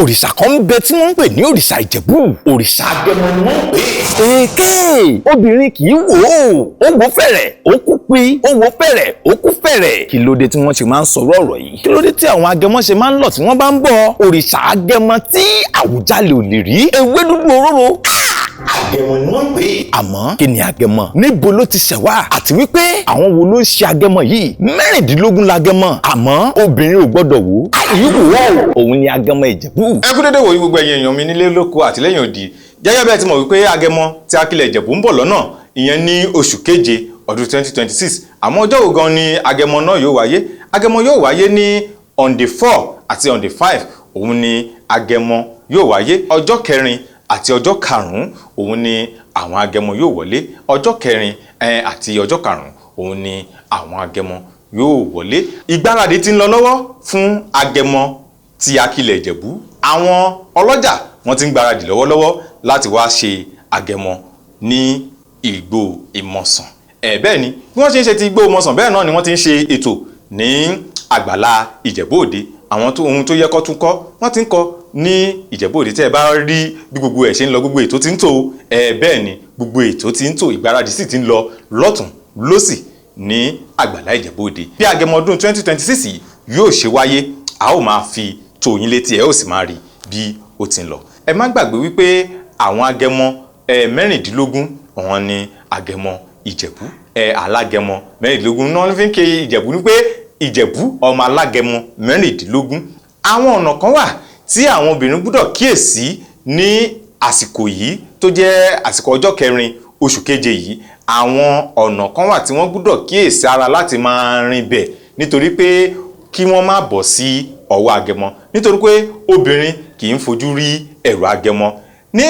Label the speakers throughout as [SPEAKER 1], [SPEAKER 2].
[SPEAKER 1] Òrìṣà kan ń bẹ tí wọ́n ń pè ní òrìṣà Ìjẹ̀bú. Òrìṣà Agẹmọ ni wọ́n ń pè é. Èké obìnrin kì í wò ó, ó wò fẹ̀rẹ̀ ó kú pi, ó wò fẹ̀rẹ̀ ó kú fẹ̀rẹ̀. Kí ló dé tí wọ́n ṣe máa ń sọ̀rọ̀ ọ̀rọ̀ yìí? Kí ló dé tí àwọn agẹmọ ṣe máa ń lọ tí wọ́n bá ń bọ̀? Òrìṣà Agẹmọ tí Àwùjalè ò lè rí, ewé dúdú òróró, Agẹmọ ni wọ́n ń pè é. Àmọ́ kí ni Agẹmọ? Níbo ló ti ṣẹ̀ wá? Àti wípé àwọn wo ló ń ṣe Agẹmọ yìí? 16 lagẹmọ, àmọ́ obìnrin ò gbọ́dọ̀ wò. Àyíwò wọ́ òun ni Agẹmọ Ìjẹ̀bú.
[SPEAKER 2] Ẹ kú dédé wòyí gbogbo ẹ̀yin èèyàn mi nílé lóko àtìlẹ́yìn òdì. Gẹ́gẹ́ bí ẹ ti mọ̀ wípé Agẹmọ tí Akilẹ̀ Ìjẹ̀bú ń bọ̀ lọ́nà, ìyẹn ní oṣù keje ọdún 2026. Àmọ́ ọjọ́ wo gan ni Agẹmọ náà yóò wáyé? Agẹmọ yóò wáyé ní on the 4 àti on the 5. Òun ni Agẹmọ yóò wáyé. Ọjọ́ kẹrin àti ọjọ́ karùn-ún òun ni àwọn Agẹmọ yóò wọlé. Ọjọ́ kẹrin àti ọjọ́ karùn-ún òun ni àwọn Agẹmọ yóò wọlé. Ìgbáradì ti ń lọ lọ́wọ́ fún Agẹmọ ti Akilẹ̀ Ìjẹ̀bú. Àwọn ọlọ́jà wọ́n ti ń gbáradì lọ́wọ́lọ́wọ́ láti wá ṣe Agẹmọ ní Ìgbò Ìmọ̀sàn. Ẹ̀ bẹ́ẹ̀ ni bí wọ́n ṣe ń ṣe ti Ìgbò Ìmọ̀sàn, bẹ́ẹ̀ náà ni wọ́n ti ń ṣe ètò ní àgbàlá Ìjẹ̀bú Òde. Àwọn tó ohun tó yẹ kó tún kọ́, wọ́n ti ń kọ́ ní Ìjẹ̀bú Òde. Tẹ́ ẹ bá rí bí gbogbo ẹ̀ ṣe ń lọ, gbogbo ètò ti ń tò. Ẹ bẹ́ẹ̀ ni, gbogbo ètò ti ń tò, ìgbáradì sì ti ń lọ lọ́tùn lósì ní àgbàlá Ìjẹ̀bú Òde. Bí Agẹmọ ọdún 2026 yìí yóò ṣe wáyé, a ó máa fi tó yín létí, ẹ ó sì máa rí bí ó ti ń lọ. Ẹ má gbàgbé wípé àwọn Agẹmọ 16 àwọn ni Agẹmọ Ìjẹ̀bú. Alágẹmọ 16 náà fi ń ké Ìjẹ̀bú ní pé Ìjẹ̀bú ọmọ alágẹmọ 16. Àwọn ọ̀nà kan wà tí àwọn obìnrin gbúdọ̀ kíyèsí ní àsìkò yìí tó jẹ́ àsìkò ọjọ́ kẹrin oṣù keje yìí. Àwọn ọ̀nà kan wà tí wọ́n gbúdọ̀ kíyèsí ara láti máa rin bẹ̀, nítorí pé kí wọ́n má bọ̀ sí ọwọ́ Agẹmọ, nítorí pé obìnrin kì í fojú rí ẹ̀rù Agẹmọ. Ní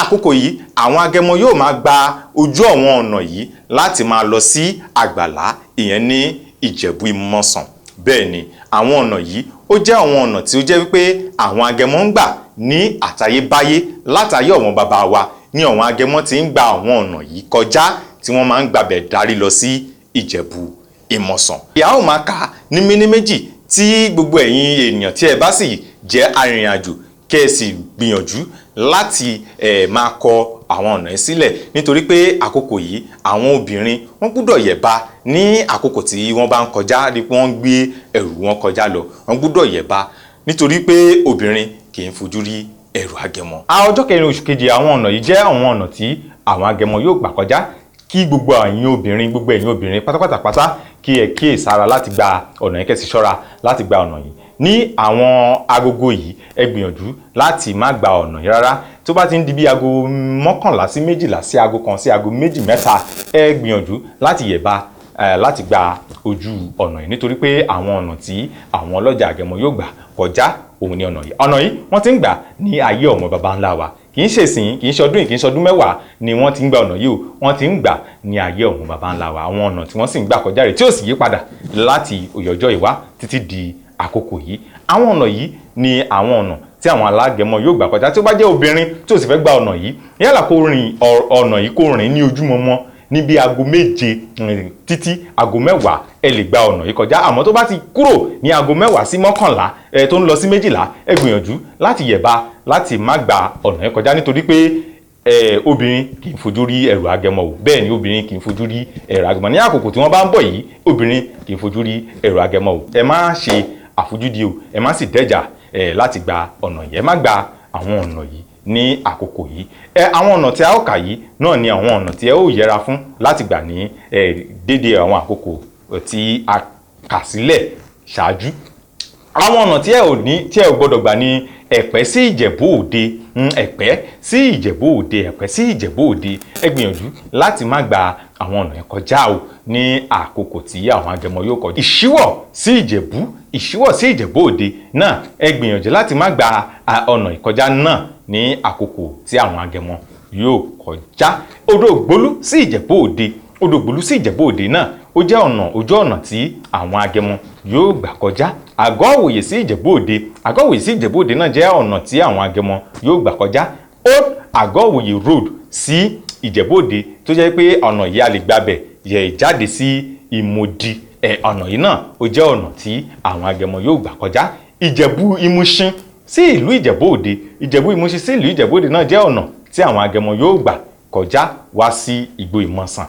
[SPEAKER 2] àkókò yìí, àwọn Agẹmọ yóò máa gba ojú àwọn ọ̀nà yìí láti máa lọ sí àgbàlá, ìyẹn ní Ìjẹ̀bú Ìmọ̀sàn. Bẹ́ẹ̀ ni, àwọn ọ̀nà yìí ó jẹ́ àwọn ọ̀nà tí ó jẹ́ wípé àwọn Agẹmọ ń gbà ní àtayébáyé. Látayé àwọn bàbá wa ní àwọn Agẹmọ ti ń gba àwọn ọ̀nà yìí kọjá, tí wọ́n máa ń gbàbẹ̀ darí lọ sí Ìjẹ̀bú Ìmọ̀sàn. Ìyá ò máa kà á ní míní méjì tí gbogbo ẹ̀yin ènìyàn tí ẹ bá sì jẹ́ arìnrìn-àjò, kẹ́ ẹ sì gbìyànjú láti máa kọ àwọn ọ̀nà yìí sílẹ̀, nítorí pé àkókò yìí àwọn obìnrin wọ́n gbúdọ̀ yẹ̀ba ní àkókò tí wọ́n bá ń kọjá, ní pé wọ́n ń gbé ẹrù wọn kọjá lọ. Wọ́n gbúdọ̀ yẹ̀ba nítorí pé obìnrin kì í fojú rí ẹrù Agẹmọ. Ọjọ́ kẹrin oṣù kejì, àwọn ọ̀nà yìí jẹ́ àwọn ọ̀nà tí àwọn Agẹmọ yóò gbà kọjá. Kí gbogbo ẹ̀yin obìnrin, gbogbo ẹ̀yin obìnrin pátápátápátá, kí ẹ kíyèsára láti gba ọ̀nà yìí, kẹ́ sì ṣọ́ra láti gba ọ̀nà yìí ní àwọn agogo yìí. Ẹ gbìyànjú láti má gba ọ̀nà yìí rárá. Tó bá ti ń di bí aago 11 sí 12 sí aago 1 sí aago 2, 3, ẹ gbìyànjú láti yẹ̀ba láti gba ojú ọ̀nà yìí, nítorí pé àwọn ọ̀nà tí àwọn ọlọ́jà Agẹmọ yóò gbà kọjá òun ni ọ̀nà yìí. Ọ̀nà yìí wọ́n ti ń gbà ní ayé ọmọ baba ńlá wa. Kì í ṣe ìsìn, kì í ṣe ọdún yìí, kì í ṣe ọdún 10 ni wọ́n ti ń gba ọ̀nà yìí o. Wọ́n ti ń gbà ní ayé ọmọ baba ńlá wa. Àwọn ọ̀nà tí wọ́n sì ń gbà kọjá rẹ̀ tí ó sì yí padà láti òyọjọ́ ìwá títí di àkókò yìí. Àwọn ọ̀nà yìí ni àwọn ọ̀nà tí àwọn alágẹmọ yóò gbà kọjá. Tí ó bá jẹ́ obìnrin tí ó sì fẹ́ gba ọ̀nà yìí, yálà kó rìn ọ̀nà yìí, kó rìn ní ojúmọmọ ní bí aago 7 títí aago 10, ẹ lè gba ọ̀nà yìí kọjá. Àmọ́ tó bá ti kúrò ní aago 10 sí 11 ẹ tó ń lọ sí 12, ẹ gbìyànjú láti yẹ̀ba láti má gba ọ̀nà yìí kọjá, nítorí pé obìnrin kì í fojú rí ẹrù Agẹmọ o. Bẹ́ẹ̀ ni, obìnrin kì í fojú rí ẹrù Agẹmọ ní àkókò tí wọ́n bá ń bọ̀ yìí. Obìnrin kì í fojú rí ẹrù Agẹmọ o. Ẹ má ṣe àfojúdi o, ẹ má sì dẹ́jà láti gba ọ̀nà yìí. Ẹ má gba àwọn ọ̀nà yìí ní àkókò yìí. Àwọn ọ̀nà tí a ó kà yìí náà ni àwọn ọ̀nà tí ẹ ó yẹra fún láti gbà ní dédé àwọn àkókò tí a kà sílẹ̀ ṣáájú. Àwọn ọ̀nà tí ẹ ò ní tí ẹ ò gbọ́dọ̀ gbà ní Ẹ̀pẹ́ sí Ìjẹ̀bú Òde, Ẹ̀pẹ́ sí Ìjẹ̀bú Òde, Ẹ̀pẹ́ sí Ìjẹ̀bú Òde. Ẹ gbìyànjú láti má gba àwọn ọ̀nà yẹn kọjá o ní àkókò tí àwọn Agẹmọ yóò kọjá. Ìṣíwọ̀ sí Ìjẹ̀bú, Ìṣíwọ̀ sí Ìjẹ̀bú Òde náà, ẹ gbìyànjú láti má gba ọ̀nà ìkọjá náà ní àkókò tí àwọn Agẹmọ yóò kọjá. Odò Ògbólú sí Ìjẹ̀bú Òde, Odò Ògbólú sí Ìjẹ̀bú Òde náà, ó jẹ́ ọ̀nà ojú ọ̀nà tí àwọn Agẹmọ yóò gbà kọjá. Àgọ́ Òwòye sí Ìjẹ̀bú Òde, Àgọ́ Òwòye sí Ìjẹ̀bú Òde náà jẹ́ ọ̀nà tí àwọn Agẹmọ yóò gbà kọjá. Old Àgọ́ Òwòye Road sí Ìjẹ̀bú Òde, tó jẹ́ pé ọ̀nà yìí a lè gbabẹ̀ yẹ̀ jáde sí Ìmòdì. Ọ̀nà yìí náà ó jẹ́ ọ̀nà tí àwọn Agẹmọ yóò gbà kọjá. Ìjẹ̀bú Ìmúṣin sí ìlú Ìjẹ̀bú Òde. Ìjẹ̀bú Ìmúṣin sí ìlú Ìjẹ̀bú Òde náà jẹ́ ọ̀nà tí àwọn agẹmọ yóò gbà kọjá wá sí Igbó Ìmọ̀sàn.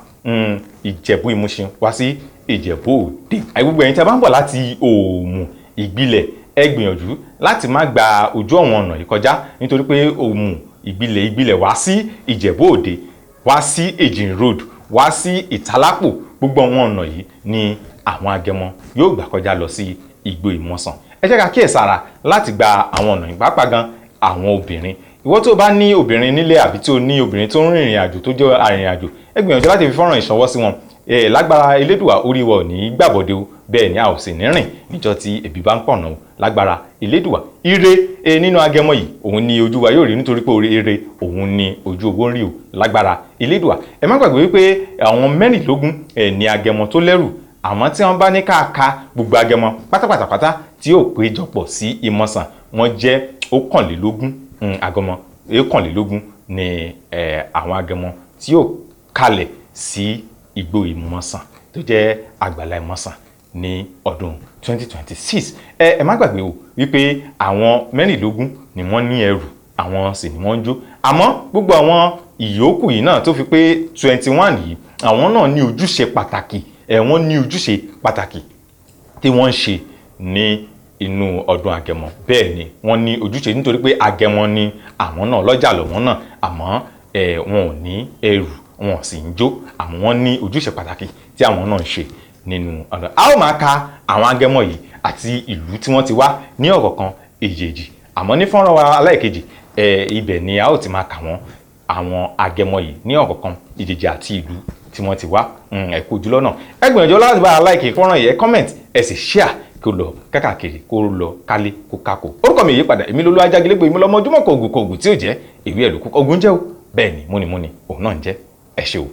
[SPEAKER 2] Ìjẹ̀bú Ìmúṣin wá sí Ìjẹ̀bú Òde. Gbogbo ẹ̀yin tí a bá ń bọ̀ láti Òmù Ìgbìlẹ̀, ẹ gbìyànjú láti má gba ojú ọ̀wọ̀n ọ̀nà yìí kọjá, nítorí pé Òmù Ìgbìlẹ̀ wá sí Ìjẹ̀bú Òde, wá sí Èjìn Road, wá sí Ìtalápò, gbogbo àwọn ọ̀nà yìí ni àwọn agẹmọ yóò gbà kọjá lọ sí Igbó Ìmọ̀sàn. Ẹ jẹ́ ká kíyèsára láti gba àwọn ọ̀nà yìí, pàápàá gan àwọn obìnrin. Ìwọ tó bá ní obìnrin nílé àbí tó ní obìnrin tó ń rìnrìn àjò tó jẹ́ arìnrìn àjò, ẹ gbìyànjú láti fi fọ́nrán ìṣọwọ́ sí wọn. Lágbára Elédùà, orí wa ò ní gbàbọ̀dé o, bẹ́ẹ̀ ni a ò sì ní rìn níjọ́ tí ebi bá ń pọ̀nà o. Lágbára Elédùà, ire nínú agẹmọ yìí òun ni ojú wa yóò rí, nítorí pé ire òun ni ojú owó ń rí o. Lágbára Elédùà, ẹ má gbàgbé wípé àwọn 24 ní agẹmọ tó lẹ́rù, àmọ́ tí wọ́n bá ní ká ka gbogbo agẹmọ pátápátápátá tí yóò péjọpọ̀ sí Ìmọ̀sàn, wọ́n jẹ́ 21 agẹmọ. 21 ni àwọn agẹmọ tí yóò kalẹ̀ sí Igbó Ìmọ̀sàn tó jẹ́ àgbàlá Ìmọ̀sàn ní ọdún 2026. Ẹ má gbàgbé o wípé àwọn 24 ni wọ́n ní ẹrù, àwọn sì ni wọ́n ń jó, àmọ́ gbogbo àwọn ìyókù yìí náà tó fi pé 21 yìí, àwọn náà ní ojúṣe pàtàkì. Wọ́n ní ojúṣe pàtàkì tí wọ́n ń ṣe ní inú ọdún agẹmọ. Bẹ́ẹ̀ ni wọ́n ní ojúṣe, nítorí pé agẹmọ ni àwọn náà, lọ́jà lọ́wọ́n náà, àmọ́ wọn ò ní ẹrù, wọn sì ń jó, àmọ́ wọ́n ní ojúṣe pàtàkì tí àwọn náà ń ṣe nínú ọdún. A ó máa ka àwọn agẹmọ yìí àti ìlú tí wọ́n ti wá ní ọ̀kọ̀ọ̀kan èjèèjì, àmọ́ ní fọ́nrán wa aláìkejì, ibẹ̀ ni a ó ti máa kà wọ́n, àwọn agẹmọ yìí ní ọ̀kọ̀ọ̀kan èjèèjì àti ìlú tí wọ́n ti wá. Ẹ kú ojú lọ́nà. Ẹ gbìyànjú láti bá a like fọ́nrán yìí, ẹ comment, ẹ sì share kó lọ kákàkiri, kó lọ kálé kó kákó. Orúkọ mi yìí padà, èmi lolú Ajágilégbò, èmi lọmọ ojúmọ́ kòògùn kòògùn tí ò jẹ́ ìwé ẹ̀lú kúkọ́ ogun jẹ́ o. Bẹ́ẹ̀ ni múnimúni òun náà ń jẹ́. Ẹ ṣé o.